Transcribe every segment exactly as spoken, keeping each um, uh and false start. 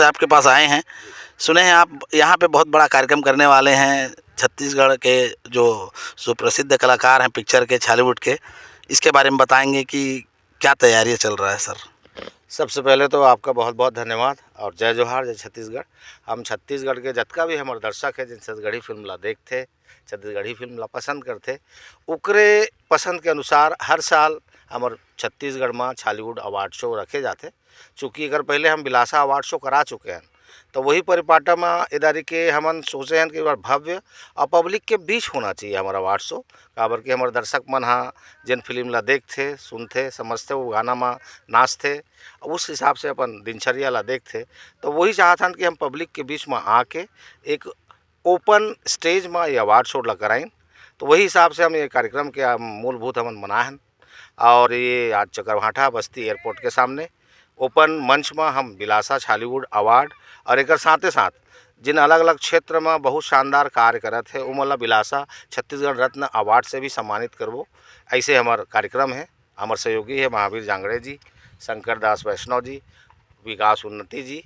आपके पास आए हैं, सुने हैं आप यहाँ पे बहुत बड़ा कार्यक्रम करने वाले हैं, छत्तीसगढ़ के जो सुप्रसिद्ध कलाकार हैं पिक्चर के, छॉलीवुड के, इसके बारे में बताएंगे कि क्या तैयारी चल रहा है सर? सबसे पहले तो आपका बहुत बहुत धन्यवाद और जय जोहार, जय छत्तीसगढ़। हम छत्तीसगढ़ के जतका भी हमर दर्शक है, जिन छत्तीसगढ़ी फिल्म ला देखथे, छत्तीसगढ़ी फिल्म ला पसंद करथे, ओकरे पसंद के अनुसार हर साल हमर छत्तीसगढ़ म छॉलीवुड अवार्ड शो रखे जाथे। चूँकि एकर पहले हम बिलासा अवार्ड शो करा चुके हन, तो वही परिपाटा म ए दारी के हमन सोचे हन कि एक बार भव्य और पब्लिक के बीच होना चाहिए हमर अवार्ड शो, काबर कि हमर दर्शक मन ह जेन फिल्म ला देखथे, सुनथे, समझथे, वो गाना म नाचथे, उस हिसाब से अपन दिनचर्या ला देखथे, तो वही चाहत हन कि हम पब्लिक के बीच म आके एक ओपन स्टेज म ये अवार्ड शो ला कराइन। तो वही हिसाब से हम ये कार्यक्रम के, हम मूलभूत हमन मनाए हन। और ये आज चकरभाठा बस्ती एयरपोर्ट के सामने ओपन मंच म हम बिलासा छॉलीवुड अवार्ड और एकर साथे साथ जिन अलग-अलग क्षेत्र म बहुत शानदार कार्य करत हे, ओमन ला बिलासा छत्तीसगढ़ रत्न अवार्ड से भी सम्मानित करबो। ऐसे हमर कार्यक्रम हे। हमर सहयोगी हे महावीर जांगड़े जी, शंकर दास वैष्णव जी, विकास उन्नति जी,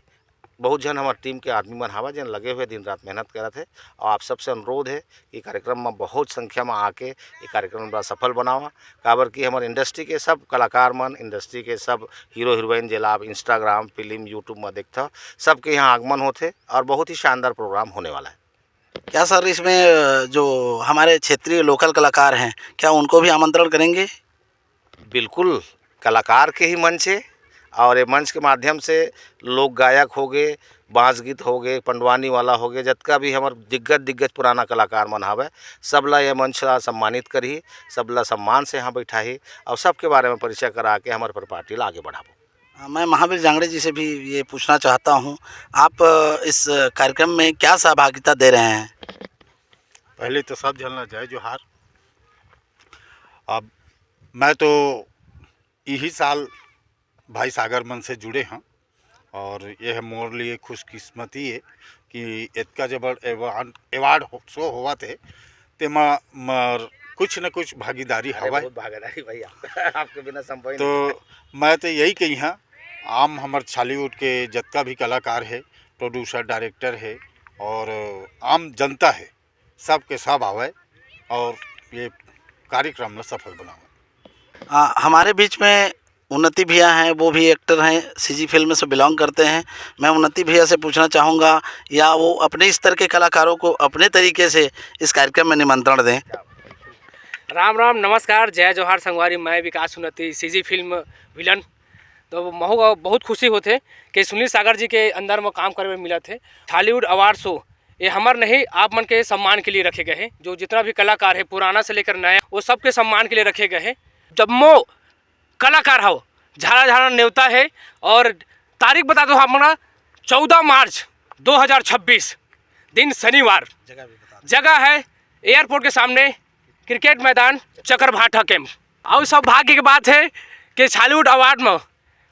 बहुत झन हमर टीम के आदमी मन हवय, जेन लगे हुए दिन रात मेहनत करत हे। और आप सबसे अनुरोध हे कि कार्यक्रम म बहुत संख्या म आके ये कार्यक्रम ला सफल बनावा, काबर कि हमर इंडस्ट्री के सब कलाकार मन, इंडस्ट्री के सब हीरो हीरोइन, जेला आप Instagram, फिल्म, YouTube म देखथव, सबके यहाँ आगमन होथे और बहुत ही शानदार प्रोग्राम होने वाला है। क्या सर, इसमें, अ, जो हमारे क्षेत्रीय लोकल कलाकार हैं, क्या उनको भी आमंत्रण करेंगे? बिल्कुल, कलाकार के ही मंच हे और ये मंच के माध्यम से लोक गायक होगे, बांस गीत होगे, पंडवानी वाला होगे, जतका भी हमर दिग्गज, दिग्गज पुराना कलाकार मन हवय, सब ला ये मंच ला सम्मानित करही, सब ला सम्मान से यहाँ बैठाही और सबके बारे में परिचय करा के हमर परिपाटी ला आगे बढ़ाबो। अ, मैं महावीर जांगड़े जी से भी ये पूछना चाहता हूँ, आप, अ, इस कार्यक्रम में क्या सहभागिता दे रहे हैं? पहले तो सब झन ला जय जोहार। अब मैं तो इही साल भाई सागर मन से जुड़े हंव और ये मोर लिए खुशकिस्मती हे कि इतका जबर अवार्ड, अवार्ड हो-, शो होवत हे, तेमा मोर कुछ न कुछ भागीदारी अरे, हवय। बहुत भागीदारी भाई आप, आपके बिना संभव ही तो नहीं। मैं तो यही कही हाँ, आम हमर छॉलीवुड के जतका भी कलाकार हे, प्रोड्यूसर, डायरेक्टर हे और आम जनता हे, सबके सब आवय और ये कार्यक्रम ला सफल बनावय। आ, हमारे बीच में उन्नति भैया हैं, वो भी एक्टर हैं, सीजी फिल्म से बिलोंग करते हैं। मैं उन्नति भैया से पूछना चाहूँगा, या वो अपने स्तर के कलाकारों को अपने तरीके से इस कार्यक्रम में निमंत्रण दें। राम राम, नमस्कार, जय जोहार संगवारी। मैं विकास उन्नति, सीजी फिल्म विलन। तो महू बहुत खुशी होथे कि सुनील सागर जी के अंदर में काम करे में मिलत हे। छॉलीवुड अवार्ड शो ये हमर नहीं, आप मन के सम्मान के लिए रखे गए हैं। जो जितना भी कलाकार है, पुराना से लेकर नया, वो सबके सम्मान के लिए रखे गए हैं। जम्मो कलाकार हो, झारा झारा नेवता है। और तारीख बता दो हमारा, चौदह मार्च दो हज़ार छब्बीस, दिन शनिवार। जगह भी बता दो। जगह है एयरपोर्ट के सामने, क्रिकेट मैदान, चकरभाठा कैंप। और सौभाग्य की बात है कि छॉलीवुड अवार्ड में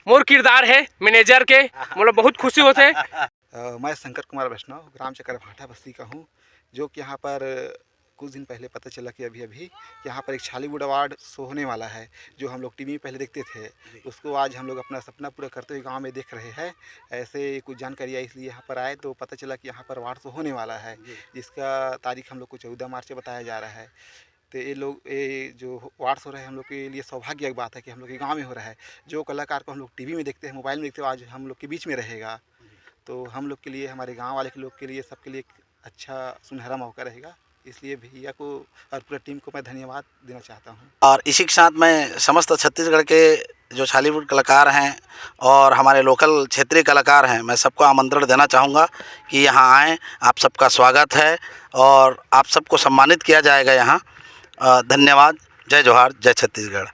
मोर किरदार है मैनेजर के, मोला बहुत खुशी होथे। अ, मैं शंकर कुमार वैष्णव, ग्राम चकरभाठा बस्ती का हूँ, जो कि यहाँ पर कुछ दिन पहले पता चला कि अभी-अभी यहाँ पर एक छॉलीवुड अवार्ड शो होने वाला है, जो हम लोग टीवी में पहले देखते थे, जी। उसको आज हम लोग अपना सपना पूरा करते हुए गाँव में देख रहे हैं। ऐसे कुछ जानकारी आई, इसलिए यहाँ पर आए तो पता चला कि यहाँ पर अवार्ड शो होने वाला है, जी। जिसका तारीख हम लोग को चौदह मार्च से बताया जा रहा है। तो ये लोग, ये जो अवार्ड शो रहे, हम लोग के लिए सौभाग्य की बात है कि हम लोग के गाँव में हो रहा है। जो कलाकार को हम लोग टीवी में देखते हैं, मोबाइल में देखते हैं, आज हम लोग के बीच में रहेगा। तो हम लोग के लिए, हमारे गाँव वाले के लोग के लिए, सबके लिए एक अच्छा सुनहरा मौका रहेगा। इसलिए भैया को और पूरा टीम को मैं धन्यवाद देना चाहता हूँ। और इसी के साथ मैं समस्त छत्तीसगढ़ के जो छॉलीवुड कलाकार हैं और हमारे लोकल क्षेत्रीय कलाकार हैं, मैं सबको आमंत्रण देना चाहूँगा कि यहाँ आएँ, आप सबका स्वागत है और आप सबको सम्मानित किया जाएगा यहाँ। अ, धन्यवाद। जय जोहार, जय छत्तीसगढ़।